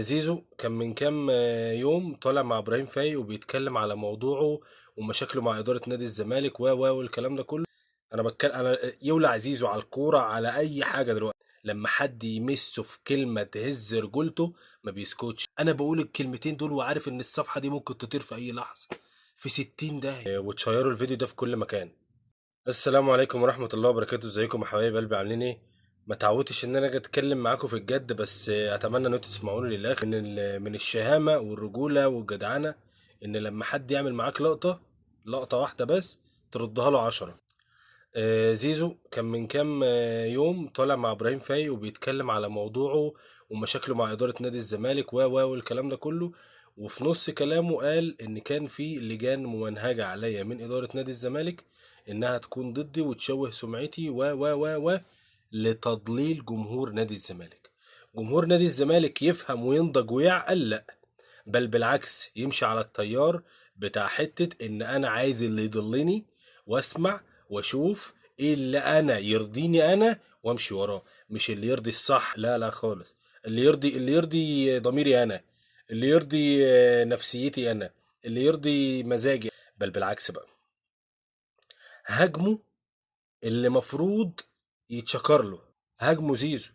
زيزو كان من كام يوم طالع مع ابراهيم فايق وبيتكلم على موضوعه ومشاكله مع ادارة نادي الزمالك و و والكلام ده كله. انا بتكلم، انا يولع زيزو على الكورة، على اي حاجة دلوقتي. لما حد يمسه في كلمة تهز رجولته ما بيسكتش. انا بقول الكلمتين دول وعارف ان الصفحة دي ممكن تطير في اي لحظة، في 60 داهية. وتشيروا الفيديو ده في كل مكان. السلام عليكم ورحمة الله وبركاته. ازيكم يا حبايب قلبي، عاملين ايه؟ ما تعودتش ان انا اجي اتكلم معاكم في الجد، بس اتمنى ان انتوا تسمعوني للاخر. من الشهامه والرجوله والجدعنه ان لما حد يعمل معاك لقطة، لقطة واحدة بس، تردها له 10. زيزو كان من كام يوم طالع مع ابراهيم فايق وبيتكلم على موضوعه ومشاكله مع ادارة نادي الزمالك و و والكلام ده كله. وفي نص كلامه قال ان كان في لجان ممنهجه عليا من ادارة نادي الزمالك انها تكون ضدي وتشوه سمعتي و و و و لتضليل جمهور نادي الزمالك. جمهور نادي الزمالك يفهم وينضج ويعقل؟ لا، بل بالعكس يمشي على التيار بتاع حتة ان انا عايز اللي يضلني واسمع واشوف ايه اللي انا يرضيني انا وامشي وراه، مش اللي يرضي الصح، لا لا خالص، اللي يرضي ضميري انا، اللي يرضي نفسيتي انا، اللي يرضي مزاجي. بل بالعكس بقى، هاجمه اللي مفروض يتشكر له، هاجمه زيزو.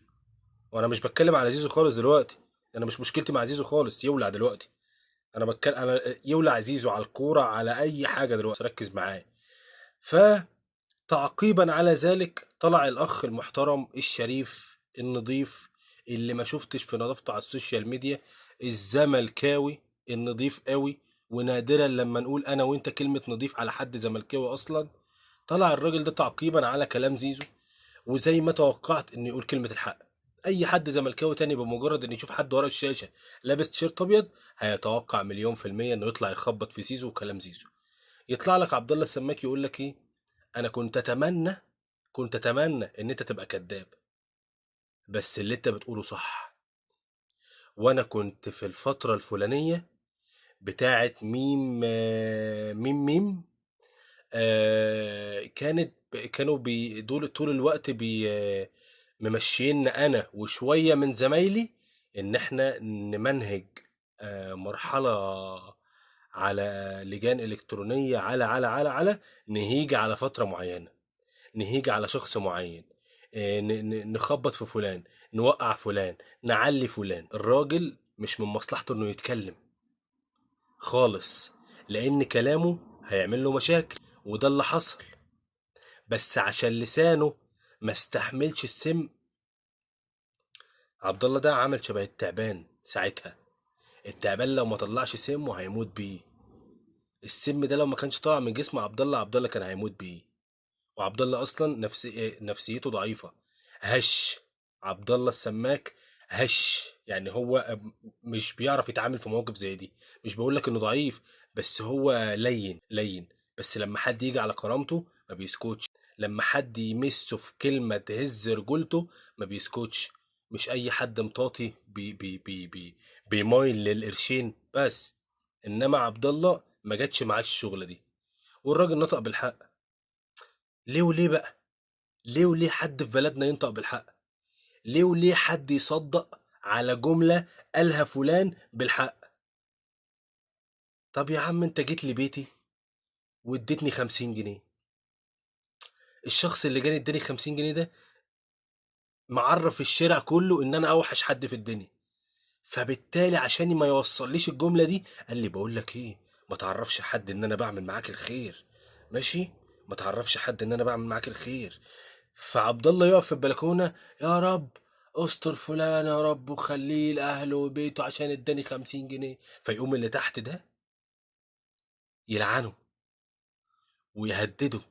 وانا مش بتكلم على زيزو خالص دلوقتي، انا مش مشكلتي مع زيزو خالص، يولع دلوقتي. انا بتكلم، انا يولع زيزو على الكورة، على اي حاجة دلوقتي، ركز معايا. فتعقيبا على ذلك طلع الاخ المحترم الشريف النظيف اللي ما شفتش في نظافته على ال social media، الزملكاوي النظيف قوي، ونادرا لما نقول انا وانت كلمة نظيف على حد زملكاوي اصلا. طلع الراجل ده تعقيبا على كلام زيزو، وزي ما توقعت انه يقول كلمة الحق. اي حد زملكاوي تاني بمجرد ان يشوف حد ورا الشاشة لابس تيشيرت ابيض هيتوقع 1,000,000% انه يطلع يخبط في زيزو وكلام زيزو. يطلع لك عبد الله السماك يقول لك ايه؟ انا كنت اتمنى ان انت تبقى كذاب، بس اللي انت بتقوله صح. وانا كنت في الفترة الفلانية بتاعه ميم، ميم ميم، كانوا دول طول الوقت ممشينا انا وشوية من زمايلي ان احنا نمنهج مرحلة على لجان الكترونية، على على على على نهيج على فترة معينة، نهيج على شخص معين، نخبط في فلان، نوقع فلان، نعلي فلان. الراجل مش من مصلحته انه يتكلم خالص، لان كلامه هيعمل له مشاكل، وده اللي حصل. بس عشان لسانه ما استحملش السم، عبد الله ده عمل شبه التعبان ساعتها. التعبان لو ما طلعش سمه هيموت بيه. السم ده لو ما كانش طالع من جسم عبد الله، عبد الله كان هيموت بيه. وعبد الله اصلا نفسيته ضعيفة، هش. عبد الله السماك هش، يعني هو مش بيعرف يتعامل في مواقف زي دي. مش بقول لك انه ضعيف، بس هو لين لين. بس لما حد يجي على كرامته ما بيسكتش، لما حد يمسه في كلمة تهز رجولته ما بيسكتش. مش أي حد مطاطي بي بي بي بي بيمايل للقرشين بس. إنما عبد الله ما جاتش معاه الشغلة دي، والراجل نطق بالحق. ليه وليه بقى؟ ليه وليه حد في بلدنا ينطق بالحق؟ ليه وليه حد يصدق على جملة قالها فلان بالحق؟ طب يا عم انت جيت لبيتي واديتني 50 جنيه، الشخص اللي جاني اداني 50 جنيه ده معرف الشارع كله ان انا اوحش حد في الدنيا، فبالتالي عشان ما يوصليش الجملة دي قال لي بقول لك ايه، ما تعرفش حد ان انا بعمل معاك الخير، ماشي؟ ما تعرفش حد ان انا بعمل معاك الخير. فعبد الله يقف في البلكونه، يا رب استر فلان يا رب وخليه لاهله وبيته عشان اداني 50 جنيه. فيقوم اللي تحت ده يلعنه ويهدده،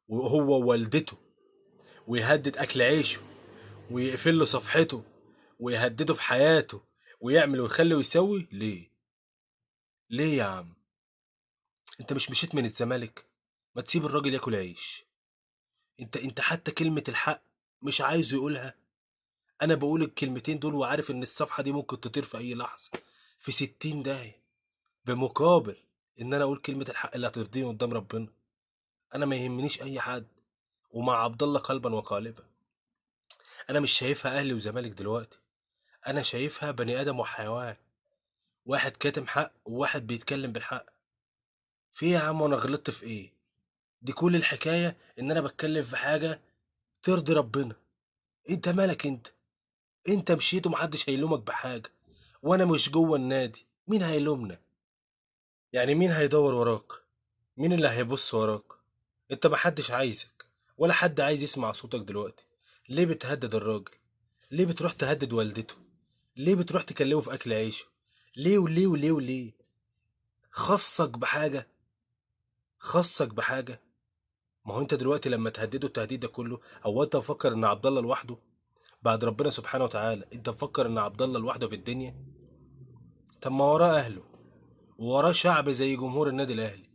وهو ووالدته، ويهدد اكل عيشه، ويقفل له صفحته، ويهدده في حياته، ويعمل ويخلي ويسوي. ليه؟ ليه يا عم؟ انت مش مشيت من الزمالك؟ ما تسيب الراجل ياكل عيش. انت حتى كلمة الحق مش عايزه يقولها. انا بقول الكلمتين دول وعارف ان الصفحة دي ممكن تطير في اي لحظة، في 60 داهية، بمقابل ان انا اقول كلمة الحق اللي هترضيني قدام ربنا. انا ما يهمنيش اي حد، ومع عبد الله قلبا وقالبا. انا مش شايفها اهلي وزمالك دلوقتي، انا شايفها بني ادم وحيوان، واحد كاتم حق وواحد بيتكلم بالحق. في ايه يا عم؟ وانا غلطت في ايه؟ دي كل الحكاية ان انا بتكلم في حاجة ترضي ربنا. انت مالك؟ انت مشيت ومحدش هيلومك بحاجة، وانا مش جوه النادي، مين هيلومنا؟ يعني مين هيدور وراك؟ مين اللي هيبص وراك؟ انت محدش عايزك ولا حد عايز يسمع صوتك دلوقتي. ليه بتهدد الراجل؟ ليه بتروح تهدد والدته؟ ليه بتروح تكلمه في اكل عيشه؟ ليه وليه وليه وليه؟ خصك بحاجة؟ خصك بحاجة؟ ما هو انت دلوقتي لما تهدده التهديد ده كله، هو انت مفكر ان عبد الله لوحده بعد ربنا سبحانه وتعالى؟ انت مفكر ان عبد الله لوحده في الدنيا؟ طب ما وراه اهله ووراه شعب زي جمهور النادي الاهلي.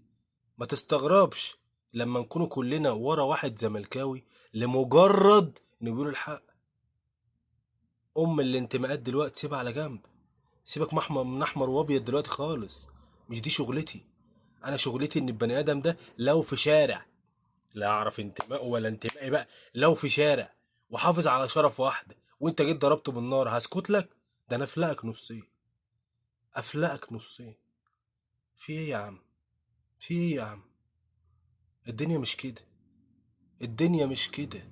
ما تستغربش لما نكونوا كلنا ورا واحد زملكاوي لمجرد انه بيقول الحق. ام الانتماءات دلوقتي سيبها على جنب، سيبك من احمر وابيض دلوقتي خالص، مش دي شغلتي. انا شغلتي ان البني ادم ده لو في شارع، لا اعرف انتمائه ولا انتمائي بقى، لو في شارع وحافظ على شرف واحدة وانت جيت ضربته بالنار، هسكت لك؟ ده انا افلقك نصين، افلقك نصين. في ايه يا عم؟ في ايه يا عم؟ الدنيا مش كده، الدنيا مش كده.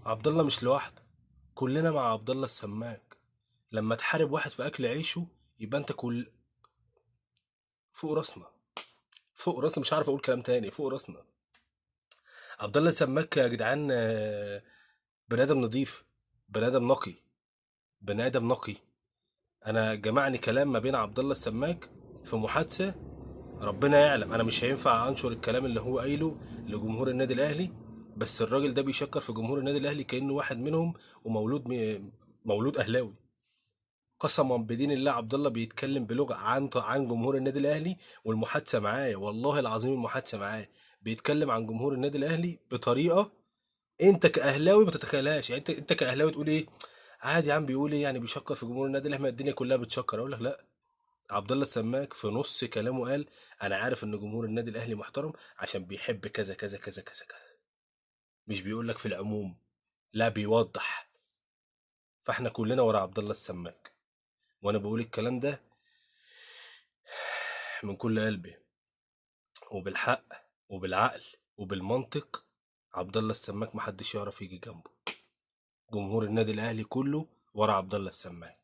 عبد الله مش لوحده، كلنا مع عبد الله السماك. لما تحارب واحد في اكل عيشه يبقى انت كل فوق راسنا، فوق راسنا، مش عارف اقول كلام تاني، فوق راسنا. عبد الله السماك يا جدعان بني ادم نظيف، بني ادم نقي، بني ادم نقي. انا جمعني كلام ما بين عبد الله السماك في محادثة، ربنا يعلم انا مش هينفع انشر الكلام اللي هو قايله لجمهور النادي الاهلي، بس الراجل ده بيشكر في جمهور النادي الاهلي كانه واحد منهم ومولود مولود اهلاوي. قسما بدين الله عبد الله بيتكلم بلغه عن جمهور النادي الاهلي، والمحادثه معايا والله العظيم المحادثة معايا بيتكلم عن جمهور النادي الاهلي بطريقة انت كاهلاوي ما تتخيلهاش. يعني انت كاهلاوي تقول ايه؟ عادي يا عم، بيقول ايه يعني؟ بيشكر في جمهور النادي الاهلي، ما الدنيا كلها بتشكر. اقول لك لا، عبد الله السماك في نص كلامه قال انا عارف ان جمهور النادي الاهلي محترم عشان بيحب كذا كذا كذا كذا كذا، مش بيقول لك في العموم، لا بيوضح. فاحنا كلنا ورا عبد الله السماك، وانا بقول الكلام ده من كل قلبي وبالحق وبالعقل وبالمنطق. عبد الله السماك محدش يعرف يجي جنبه، جمهور النادي الاهلي كله ورا عبد الله السماك.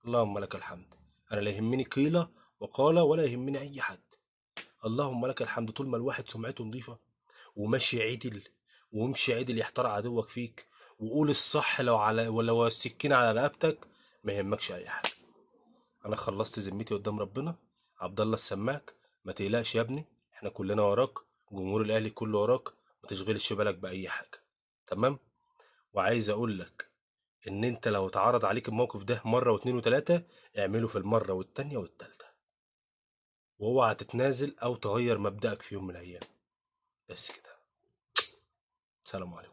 اللهم لك الحمد. انا لا يهمني قيله وقاله ولا يهمني اي حد، اللهم لك الحمد. طول ما الواحد سمعته نظيفة وماشي عدل، وامشي عدل يحتار عدوك فيك، وقول الصح لو على ولو السكينة على رقبتك، ما يهمكش اي حاجة. انا خلصت ذمتي قدام ربنا. عبد الله السماك ما تقلقش يا ابني، احنا كلنا وراك، جمهور الاهلي كله وراك، ما تشغلش بالك باي حاجة، تمام؟ وعايز اقول لك ان انت لو اتعرض عليك الموقف ده مرة واتنين وتلاتة، اعمله في المرة والتانية والتالتة، واوعى تتنازل او تغير مبدأك في يوم من الايام. بس كده، سلام عليكم.